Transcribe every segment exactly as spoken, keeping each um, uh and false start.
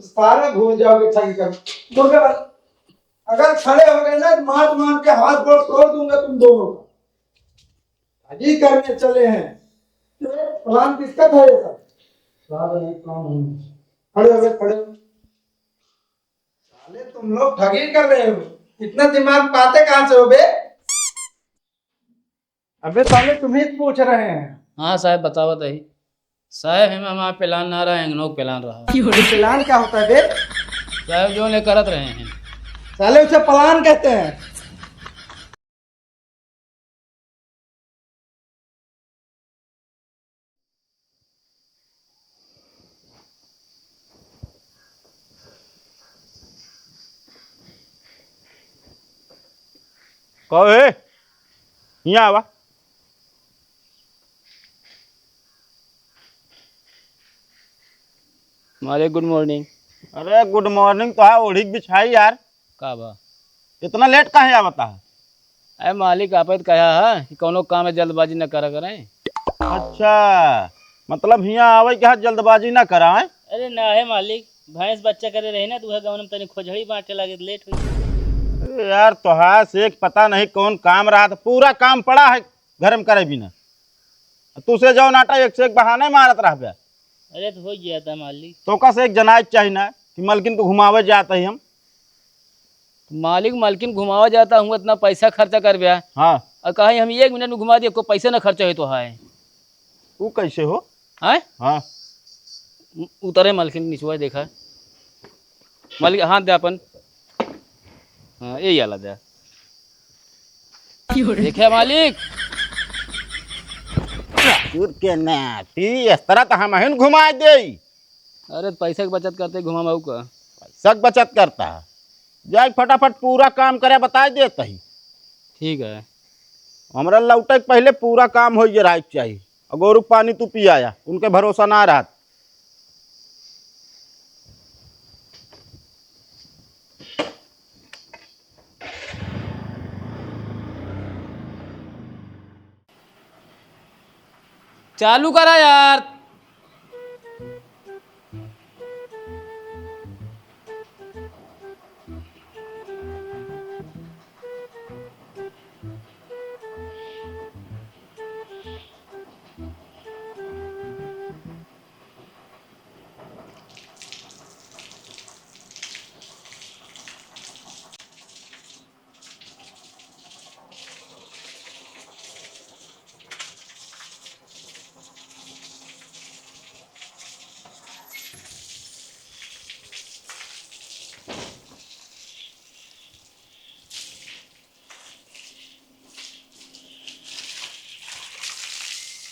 सारे भूल जाओगे ठगी कर। मुर्गा बन-, अगर खड़े हो गए ना, तो मार मार के हाथ गोड़ तोड़ दूंगा तुम दोनों का। ठगी करने चले हैं। ये प्लान किसका था ये सब? सारे एक काम होंगे। खड़े हो गए, खड़े हो। साले, तुम लोग ठगी कर रहे हो। इतना दिमाग पाते कहाँ से हो बे? अबे साले, तुम्हें पूछ रहे हैं। हाँ साहेब, बतावत ही। साहेब, हम हमारा प्लान ना रहा, एंगनोक प्लान रहा। ये प्लान क्या होता है बे? साहेब, जो नहीं करत रहे हैं। साले, उसे प्लान कहते हैं। कहो हे, हियाँ आवा। मालिक, गुड मॉर्निंग। अरे, गुड मॉर्निंग तो है, ओढ़ी के बिछाई यार। का बा? इतना लेट काहे आवता है? अरे मालिक, आपे तो कहा है कि कौनो काम में जल्दबाजी न करा करें। अच्छा, मतलब हियाँ आवे के हाथ जल्दबाजी ना कराएं? अरे ना है मालिक, भैंस बच्चा करे रही ना, तो वह गवन में तनी खोजड़ी बांटे लागे, तो लेट हुई। अरे यार, तोहार से एक पता नहीं कौन काम रहा था, पूरा काम पड़ा है घर में करे बिना। तू से जौन आटा एक से एक बहाने मारत रह बे। अरे तो हो गया था मालिक। तो का से एक जनाए के चाही ना कि मलकिन को घुमावे जात ही हम। मालिक, मलकिन घुमावे जाता हूँ, इतना पैसा खर्चा कर बे। हाँ। और कहा हम एक मिनट में घुमा दिए, कोई पैसा ना खर्चा है तो है। वो कैसे हो? हैं? हाँ। उ-, उतरे मलकिन निचवा देखा। मालिक, हाथ दे अपन। हाँ, ये आला दे। देखे मालिक। चूर के नाटी, इस तरह तो हम ही घुमा दे। अरे, पैसे की बचत करते घुमा मऊ का। पैसा की बचत करता है। जाए फटाफट पूरा काम करे, बताए देता ही। ठीक है। हमरा लौटे के पहले पूरा काम हो जाए चाहिए। और गोरू के पानी तू पियाया, उनके भरोसा ना रहत। चालू करा यार।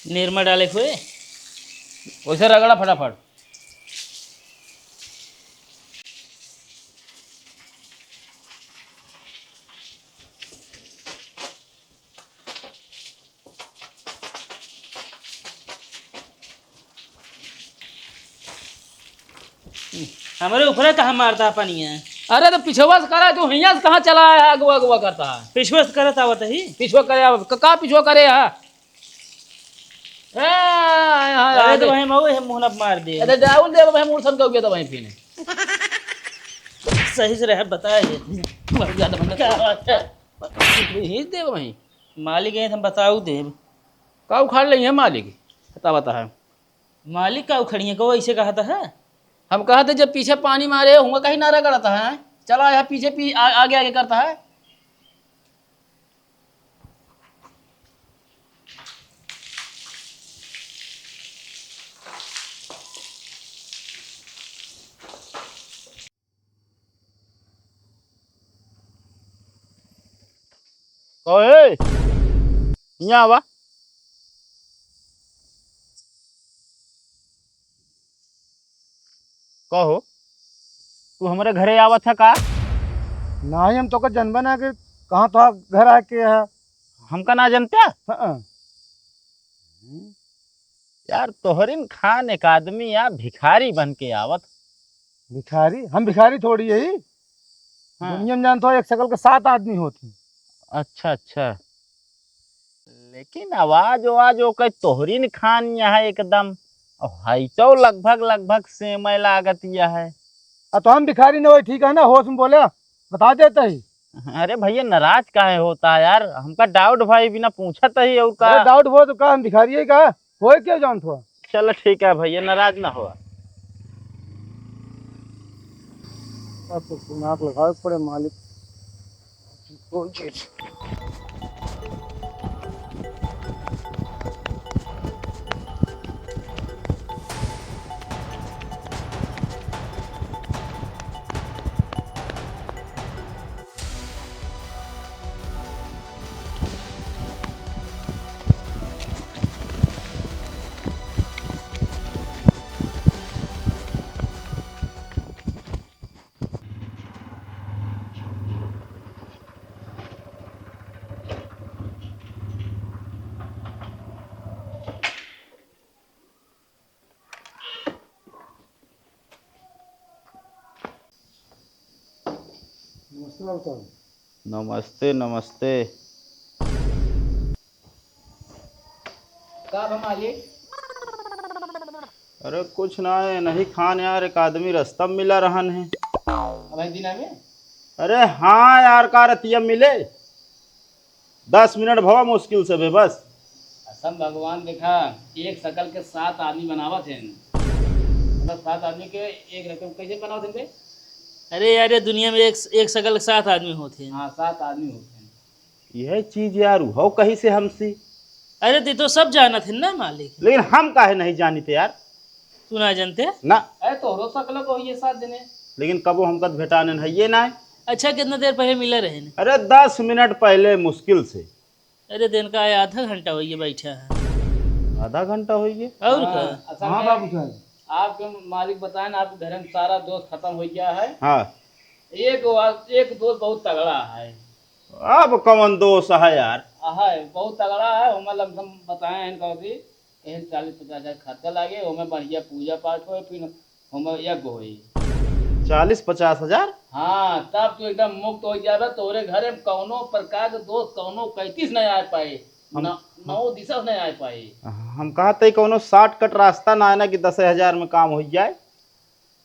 निरमा डाले हुए। वैसे रगड़ा फटाफट। हमरे ऊपरे कहाँ मारता है पानी है? अरे तो पिछवा से करा, तू हियाँ से कहाँ चला है, अगुआ अगुआ करता है। पिछवा से करत आवत ही। पिछवा करे आवत, क-, का पिछवा करे है? ए, हाँ, हाँ, अरे हाँ, तो दे। वहीं मऊ है, मुँह न मार दे। अरे डाउन दे, वहीं मूड़ सन का गया था वहीं पीने। सही से रहे, बताए दे। मर गया था बंदा। क्या बात है? यही दे वहीं। मालिक है, हम बताऊ देब। का उखाड़ लेंगे मालिक? बता, बता है। मालिक का उखड़िए को ऐसे कहा था है? हम कहा थे जब पीछे पानी मारे हुआ कहीं नारा करता है, चला यहाँ पीछे पी-, आ-, आगे आगे करता है। कहो, ए, हियाँ आवा। कहो, तू हमरे घरे आवत है का? नाही, हम तोका जनबे ना कि कहाँ तोहार घर आके है। हमका ना जनते? हाँ। यार, तोहरिन खान एक आदमी या भिखारी बन के आवत। भिखारी? हम भिखारी थोड़ी है। हाँ। दुनिया में जानत हो, एक शकल के सात आदमी होत हैं। अच्छा, अच्छा। लेकिन आवाज वाज ओकर तोहरिन खान यहाँ एकदम, और height लगभग, लगभग same लागत यह है। अब तो हम भिखारी न होई, ठीक है ना, होश में बोले, बता देता ही। अरे भैया, नाराज काहे होता है यार? हमका डाउट भाई बिना पूछत ही और का? अरे डाउट वो तो का, हम भिखारी है का? होए क्या जानत हो? चलो ठीक है भैया, नाराज ना हो। अब तो दिमाग लगावे के पड़े मालिक। नमस्ते बाबू साहब। नमस्ते, नमस्ते। का बा मालिक? अरे कुछ ना है, नहीं खान यार, एक आदमी रास्ता में मिला रहन है। अब है दिना में? अरे हाँ यार, का रतिया मिले? दस मिनट भवा मुश्किल से बे बस। असम भगवान देखा, एक शकल के सात आदमी बनावत हैं। मतलब सात आदमी के एक रकम कैसे बनावत हैं बे? अरे यार, ये दुनिया में एक, एक शकल के सात आदमी होत हैं। हाँ, सात आदमी होत हैं। यह चीज यार, हो कहीं से हमसे। अरे, ते तो सब जानत हैं ना मालिक। लेकिन हम काहे नहीं जानित यार? तू ना जानते? ना। अरे, तोहरो सकल को ये साथ देने। लेकिन कबो हमका तो भेटाने है ये ना। अच्छा, कितना देर पहले मिला रहे ने? अरे, दस मिनट पहले मुश्किल से। अरे, दिन का आया आधा घंटा होइए बैठा है। आधा घंटा होइए? और का? हाँ, असल हाँ, में बाबू साहब। आपके मालिक बताए ना, आपके घर में सारा दोस्त खत्म हो गया है। हाँ। एक वा-, एक दोस्त बहुत तगड़ा है। अब कौन दोस्त है यार? है, बहुत तगड़ा है। हमें लमसम बताए हैं, कहो कि एहन चालीस पचास हजार खर्चा लागे, ओमे बढ़िया पूजा पाठ होए, फिर ओमे यज्ञ होई। चालीस पचास हजार? हाँ, तब तू एकदम मुक्त हो जाबे। तोरे घरे में कौनो प्रकार के दोष, कौनो कैतिस नहीं आ पाए, हम न-, नौ दिशा से नहीं आ पाए। हम कहा तई कौनो शॉर्टकट रास्ता ना है ना कि दस हजार में काम हो जाए।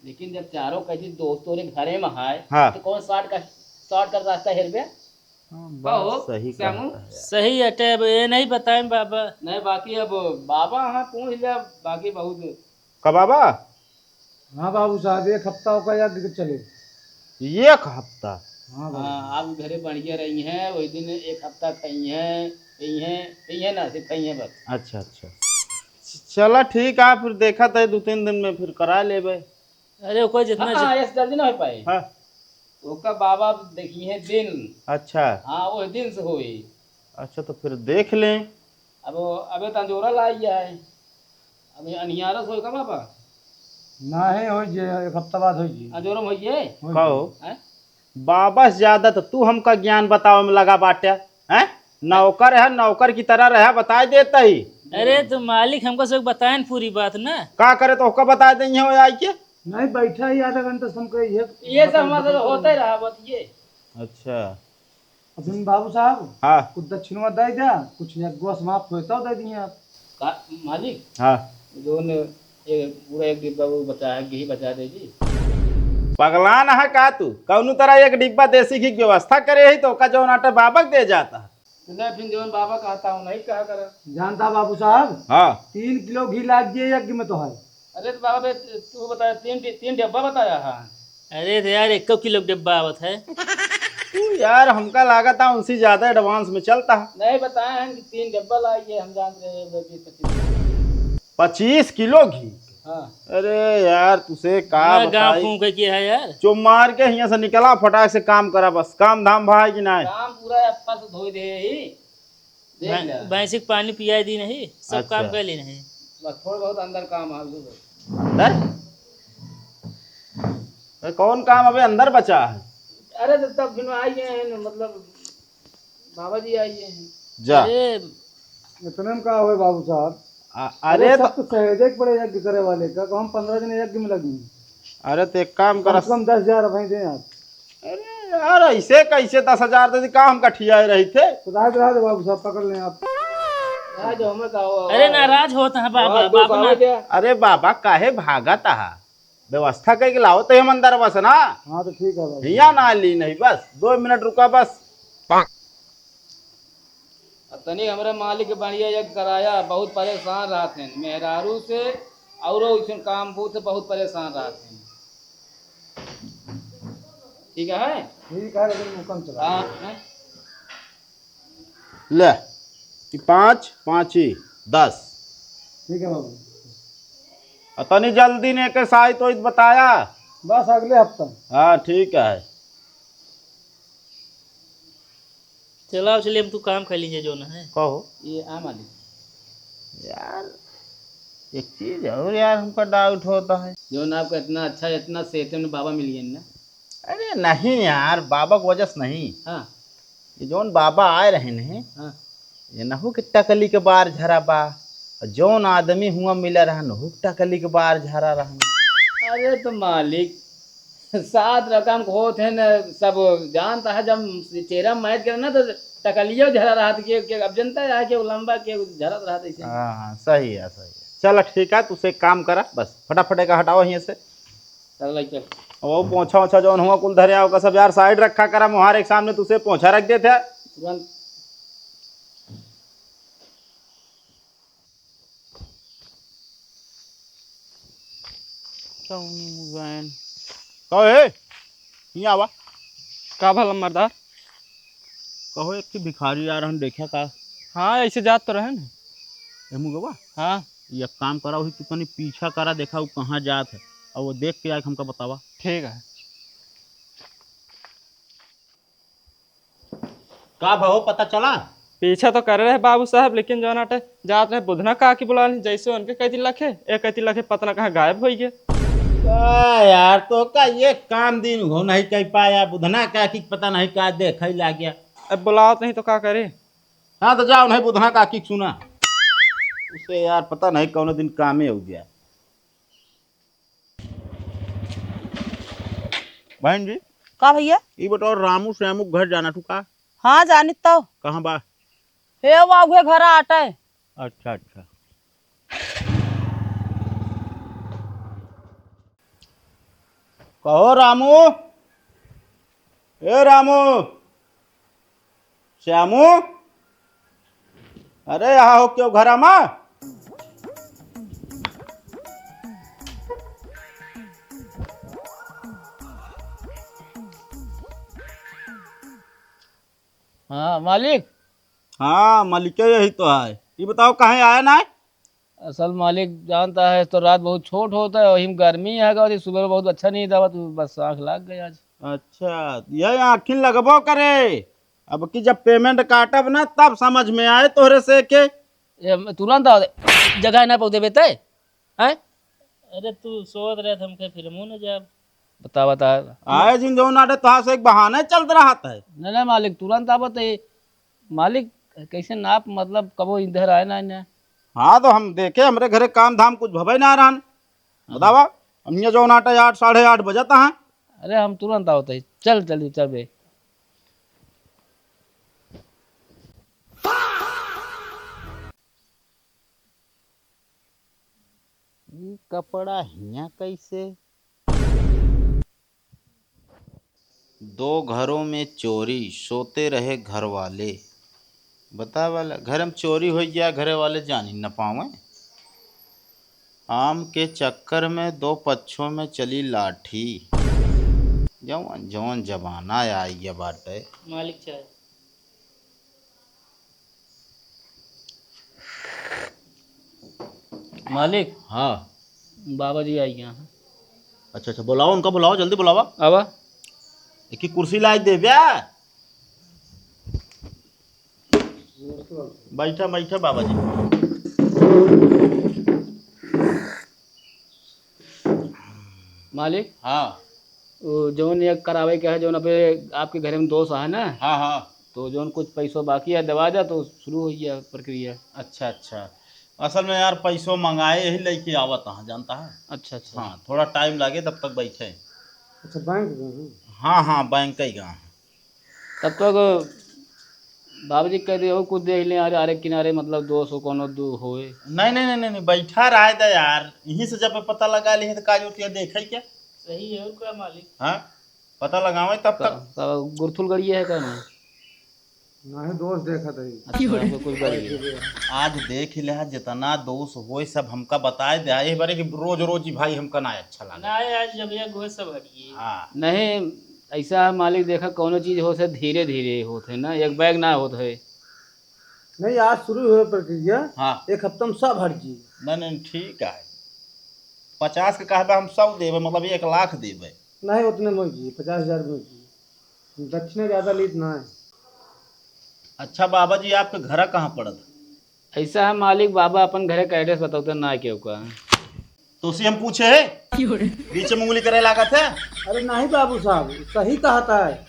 लेकिन जब चारों कैतिस दोस्त तोरे घरे में आए, हाँ। तो कौन शॉर्ट का, शॉर्ट का रास्ता हेरबे? हाँ, बात कहो, सही श्यामू। कहता है यार। सही अटे, अब ये नहीं बताएं बाबा। नहीं, बाकी अब बाबा हाँ पूछ लिया, बाकी बहुत। का बाबा? हाँ बाबू साहब, एक हफ्ता होकर याद के चले। एक हफ्ता? हाँ बाबू। हाँ, आप घरे बढ़िया रही हैं, वही दिन एक हफ्ता खाई हैं, पी हैं, पी हैं ना, सिर्फ खाई हैं बस। अच्छा, अच्छा। च-, चला ठीक है, फिर देखा तय दो तीन दिन में फिर करा लेबे। अरे, ओकर जितना हाँ, ज- हाँ, ऐसे जल्दी ना हो पाए। हाँ। ओकर बाबा देखी हैं दिन। अच्छा। हाँ, वो दिन से होई। अच्छा, तो फिर देख लें। अब वो, अबे तो अंजोरा लाई है। अब ये अनियारस होई का बाबा? नाही होई जे, एक हफ्ता बाद होई जी। अंजोरा में होई जे? होई का जी। हो? हैं? बाबा से ज्यादा तो तू हमका ज्ञान बतावे में लगा बाटे, हैं? नौकर है, नौकर की तरह रहे, बताई देता ही। अरे तो मालिक हमको सब बताएन पूरी बात ना। का करे तो ओका बताई दे यहाँ आई के? नहीं, बैठा ही आधा घंटा से हमको ये ये सब हमारे साथ होता ही रहा, बतिये। अच्छा। अब तुम बाबू साहब, हाँ। कुछ दक्षिणवा दे द्या, कुछ यज्ञवा समाप्त होए तो दे दिए आप। का मालिक? हाँ। जोन ये पूरा एक डिब्बा वो बचा है, घी बचा दे जी। पगलान है का तू? कौनो तरह एक डिब्बा देसी घी के व्यवस्था करे ही तो का जौन आटा बाबक दे जाता है। ले फिर जौन बाबा कहता हूँ, नहीं कहा करा। जानता बाबू साहब? हाँ। तीन किलो घी लाग गए यज्ञ में तो है। अरे तो बाबा बे, तू बताया तीन डि-, तीन डिब्बा बताया है। अरे तो यार, एक किलो के डिब्बा आवत है। तू यार, हमका लागत है उनसे ज्यादा एडवांस में चलता है। नहीं बताए हैं कि तीन डिब्बा लाइए, हम जानते हैं वो बीस पच्चीस। पच्चीस किलो घी? हाँ। अरे यार, तुसे का हाँ, गाँव बताई? फूंक के है यार। जो मार के हियां से निकला, फटाक से काम करा बस। काम धाम भाई कि नहीं? काम पूरा अच्छा से धोई दे ही। देख भैं-, ले। भैंसी के पानी पियाई दी नहीं, सब अच्छा। काम कर ली नहीं। बस थोड़ा बहुत अंदर काम आ गया। अंदर? अरे कौन काम अबे अंदर बचा है? अरे तो तब फिर आई गए हैं, मतलब बाबा जी आई गए हैं। जा। अरे इतने में का होए बाबू साहब? आ, अरे अरे तो सब तो सहेजे के पड़े यज्ञ करे वाले का, तो हम पन्द्रह दिन यज्ञ में लगी। अरे तो एक काम कम कर। से कम दस हजार भाई दें आप। अरे यार, ऐसे कैसे दस हजार दे दी? का हम कठियाए रही थे? तो रहा दे, रहा दे बाबू साहब, पकड़ लें आप। रहा दे, हमें का हुआ? अरे नाराज होत है बाबा, बाबा ना। अरे बाबा, काहे भागत है? व्यवस्था कइके लाओ तो हम अंदर बस ना। हाँ, तो ठीक है भाई। हियाँ ना ली नहीं, बस दो मिनट रुका बस। आ तनी हमरे मालिक के बढ़िया एक कराया, बहुत परेशान रहत हैं मेहरारू से, औरो इसन काम बूत से बहुत परेशान रहत हैं। ठीक है? ठीक है, लेकिन हुकम चला। हाँ, हैं? ले, ई पाँच, पाँच ही, दस। ठीक है बाबू। आ तनी जल्दी ने के साइत ओइत बताया। बस अगले हफ्ता। हाँ, ठीक है। चलाओ, चलिए, हम तो काम कर लीजिए जो ना है। कहो। ये आ मालिक। यार, एक चीज और यार, हमका doubt होता है। जो ना आपका इतना अच्छा, इतना सेहत में बाबा मिल गए ना। अरे नहीं यार, बाबा की वजह से नहीं। हाँ। ये जौन बाबा आए रहे नहीं, हाँ। ये नहु के टकली के बार झरा बा, और जौन आदमी हुआ मिला रहन, हु के टकली के बार झरा रहन। अरे तो मालिक, सात रकम के होत है न, सब जानता है, जब चेहरा मैच करे ना तो टकलियो झरा रहत के, के, अब जनता है कि वो लंबा के झरत रहत ऐसे। हाँ, हाँ, सही है, सही है। चल ठीक है, तू से एक काम करा, बस फटाफट एक हटाओ यहीं से। चल, चल। वो पोछा ओछा जौन हुआ कुल धरे आओ का सब यार side रखा करा, मुहारे के सामने तू से पोछा रख देते। तुरंत। कहो ए, हियाँ आवा। का भला मर्दार? कहो एक ठे भिखारी आ रहन, देखे का? हाँ, ऐसे जात तो रहे न। ए मुगवा? हाँ। ये काम करा, वही तू तनी पीछा करा, देखा वो कहाँ जात है, और वो देख के आके हमका बतावा। ठीक है। का भा हो, पता चला? पीछा तो करे रहे बाबू साहब, लेकिन जौन आटे जात रहे बुधना काकी बुला ली, जैसे उनके कहती लखे, एक कहती लखे पता ना कहाँ गायब होइ गए। का यार, तो का ये काम दिन हो नहीं कह पाया, बुधना काकी पता नहीं का देखे लाग गया। अब बुलावत नहीं तो का करे? हाँ तो जाओ नहीं बुधना काकी सुना, उसे यार पता नहीं कौन दिन कामे हो गया। बहन जी। का भैया? ई बताओ, रामू श्यामू के घर जाना तू का? हाँ, जानित तो। कहाँ बा? हे, वो उहे घर आटे। अच्छा, अच्छा। कहो रामू, ए रामू, श्यामू, अरे यहाँ हो क्यों घर आमा? हाँ मालिक। हाँ मालिक, यही तो है। ये बताओ कहाँ आया ना? असल मालिक जानता है तो रात बहुत छोट होता है, वही में गर्मी है, और सुबह बहुत अच्छा नींद आवा, तो बस आँख लाग गई आज। अच्छा, यह आँखिन लगबो करे। अब की जब payment काटब ना तब समझ में आए तोहरे से के। ये तुरंत आओ, जगह ना पाऊ देबे ते, हैं? अरे तू सोत रहे थे, हमके फिर मुँह न जाब। बता, बता। आए जिन जौन आटे तोहार से एक बहाना चलत रहत है। नहीं, नहीं मालिक, तुरंत आवत है। मालिक, कैसे नाप, मतलब, कबो इधर आए ना, ना। हाँ, तो हम देखे, हमरे घरे काम धाम कुछ भवे ना रहन। हाँ। बतावा, हम ये जौन आटे आठ, साढ़े आठ बजत हैं। अरे, हम तुरंत आवत है। चल, जल्दी चल बे। ई कपड़ा हियाँ कैसे? दो घरों में चोरी, सोते रहे घर वाले। बता वाला, घर में चोरी हो गया, घरे वाले जानी न पावे। आम के चक्कर में दो पक्षों में चली लाठी। जवन, जवन जमाना आ गया बाटे। मालिक चाय। मालिक। हाँ। बाबा जी आई गया हैं। अच्छा, अच्छा, बुलाओ, उनका बुलाओ, जल्दी बुलावा। आवा। एक ही कुर्सी लाई दे बे। बैठा, बैठा बाबा जी। मालिक। हाँ। वो जौन ये करावे के है, जौन अबे आपके घरे में दोष है ना? हाँ, हाँ। तो जौन कुछ पैसो बाकी है, दवा जा, तो शुरू हो गया प्रक्रिया। अच्छा, अच्छा। असल में यार, पैसो मंगाए, यही लेके आवत हाँ, जानता है? अच्छा, अच्छा। हाँ, थोड़ा टाइम लागे, तब तक बैठे। अच्छा, बैंक गए हैं? हाँ, हाँ, बैंक ही गए हैं। तब तक बाबूजी कह दिए, "और कुछ देख लें यार, अरे किनारे मतलब दोष हो, कोनो दो होए।" नहीं, नहीं, नहीं, नहीं, नहीं, बैठा रहे दे यार, यहीं से जब पता लगा लिए तो का जरूरत है, देखे क्या? सही है, और क्या मालिक? हाँ, पता लगावे तब तक। का, का गुरथुल गड़िया है का ना? नहीं, दोष देखत है। अच्छा, आपको कुछ गड़िया है। आज देख ले, जितना दोष होए सब हमका बताए दे, ये बारे कि रोज रोज ही भाई हमका ना अच्छा लगा। ना, आज जब ये गोए सब हटिए। हाँ। नहीं, ऐसा है मालिक, देखा कौनो चीज हो से धीरे धीरे होत है ना, एक बैग ना होत है। नहीं, आज शुरू हुए प्रक्रिया, हाँ। एक हफ्ता में सब हट जी। नहीं, नहीं, ठीक है। पचास के कहबे हम सौ देबे, मतलब एक लाख देबे। नहीं, उतने में जी, पचास हजार में जी। दक्षिणा ज्यादा लीत ना है। अच्छा बाबा जी, आपके घर कहाँ पड़त? ऐसा है मालिक, बाबा अपन घरे का एड्रेस बताते ना केहू का। तो उसे हम पूछे है? क्यों रे? बीच में उंगली करे लागत है? अरे नहीं बाबू साहब, सही कहता है।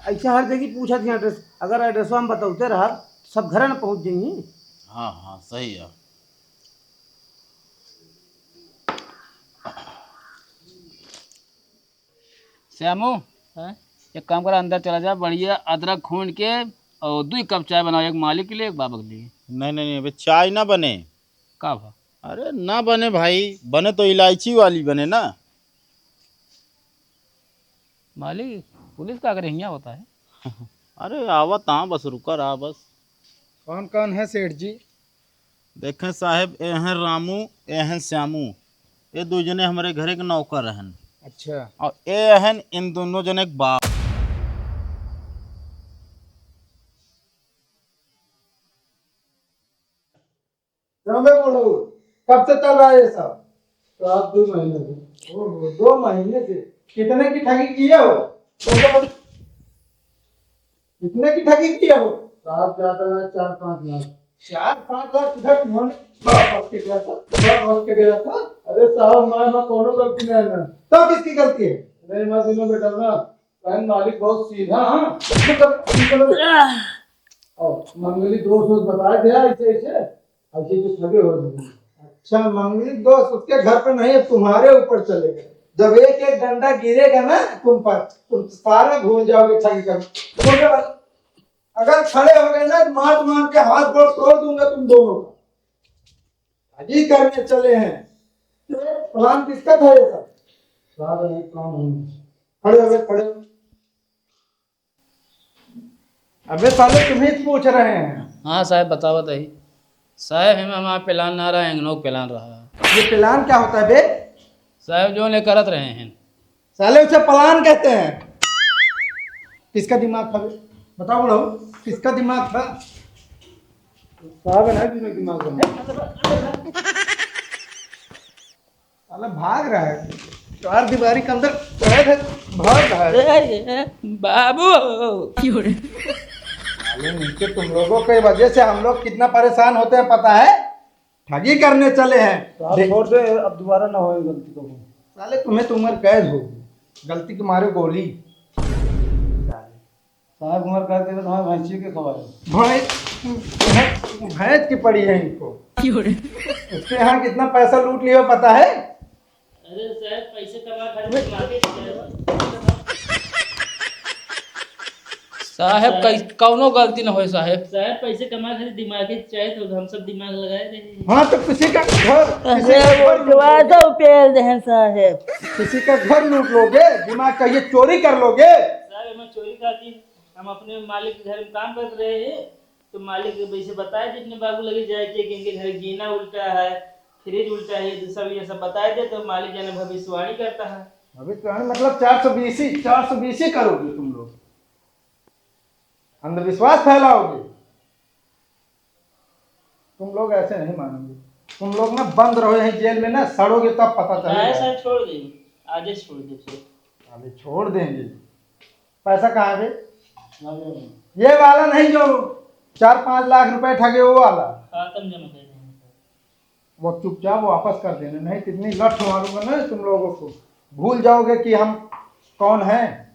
ऐसा हर जगह पूछत है एड्रेस। अगर एड्रेस हम बताते रहा, सब घर न पहुँच जाएंगे। हाँ, हाँ, सही है। श्यामू, हैं? एक काम करा, अंदर चला जा, बढ़िया अदरक खून के और दुई कप चाय बनाओ, एक मालिक के लिए, एक बाबा के लिए। नहीं, नहीं, नहीं, अबे चाय ना बने। का भा? अरे ना बने भाई, बने तो इलायची वाली बने ना। मालिक, पुलिस का अगर हियाँ होता है। अरे आवत हाँ, बस रुका रहा बस। कौन कौन है सेठ जी? देखें साहेब, ए हैं रामू, ए हैं श्यामू। ए दो जने हमरे घरे के नौकर रहन। अच्छा। और ए हन इन दोनों जने के बाप। रामे बोलो, कब से चल रहा है ये सब? तो आप दो महीने से। ओहो, दो महीने से? कितने की ठगी किए हो? कितने की ठगी किए हो? साहब, ज्यादा ना, चार पाँच लाख। चार पाँच लाख इधर उन्होंने बड़ा हंस के गया था, बड़ा हंस के गया था। अरे साहब, मैं, मैं कोनो गलती नहीं है। तो किसकी गलती है? नहीं, मैं दोनों बेटा ना, बहन मालिक बहुत सीधा, हाँ। मतलब, मतलब, और मंगली दोस्त वोस्त बताए थे यार, ऐसे, ऐसे। ऐसे तो ठगे हो रहे हैं। अच्छा, मंगली दोस्त उसके घर पर नहीं है, तुम्हारे ऊपर चलेगा। जब एक एक डंडा गिरेगा ना तुम पर, तुम सारे भूल जाओगे ठगी करना। बोले बस, अगर खड़े हो गए ना, तो मार मार के हाथ गोड़ तोड़ दूंगा तुम दोनों का। ठगी करने चले हैं। ये प्लान किसका था ये सब? साहब, ये काम हम खड़े हो गए, खड़े हो। अबे साले, तुम्हें पूछ रहे हैं। हाँ साहेब, बतावत ही। साहेब, हम हमारा प्लान ना रहा, एंगनो प्लान रहा। ये प्लान क्या होता है बे? साहेब, जो ने करत रहे हैं। साले, उसे प्लान कहते हैं। किसका दिमाग था बे? बताओ बुढ़ऊ, किसका दिमाग था? साहब है ना, जिसमें दिमाग है। साला भाग रहा है। चार दीवारी के अंदर कैद है, भाग रहा है। ए, ए, बाबू। साले नीचे तुम लोगों के वजह से हम लोग कितना परेशान होते हैं, पता है? ठगी करने चले हैं। तो आप दे- छोड़ दे, अब दोबारा ना होए गलती कबो। साले तुम्हें तो उम्र कैद होगी, गलती के मारे गोली। साहब, उम्र कर दे तो हमारे भैंसी के खवाए। भैंस, भैंस, भैंस की पड़ी है इनको। क्यों रे? उसके यहाँ कितना पैसा लूट लिया पता है? अरे साहब, पैसे कमा खातिर मांगे साहब। साहब, साहब। कई-, कौनो गलती न होए साहब। साहब, पैसे कमा खातिर दिमाग ही चाहे तो हम सब दिमाग लगाए रहे हैं। हाँ, तो किसी का घर, किसी अरे, का वो घर लूट लोगे? तो पेल दे हैं साहब। किसी का घर लूट लोगे? दिमाग चाहिए, चोरी कर लोगे? साहब, हमें चोरी खातिर हम अपने मालिक के घर में काम करत रहे हैं, तो मालिक के वैसे बताए दे अपने बाबू लगे जाए के, कि इनके घर जीना उल्टा है, फ्रिज उल्टा है, तो सब ये सब बताए दे, तो मालिक जाने भविष्यवाणी करता है। भविष्यवाणी मतलब चार सौ बीसी, चार सौ बीसी करोगे तुम लोग, अंधविश्वास फैलाओगे। तुम लोग ऐसे नहीं मानोगे। तुम लोग ना बंद रहो यहीं जेल में ना, सड़ोगे तब पता चलेगा। नहीं सर, छोड़ देंगे, आज ही छोड़ दे सर। अरे छोड़ देंगे। पैसा कहाँ है बे? ये वाला नहीं जो चार पाँच लाख रुपए ठगे वो वाला। खातम जमा कर देंगे सर। वो चुपचाप वापस कर देना, नहीं तो इतनी लठ मारूंगा ना तुम लोगों को, भूल जाओगे कि हम कौन हैं।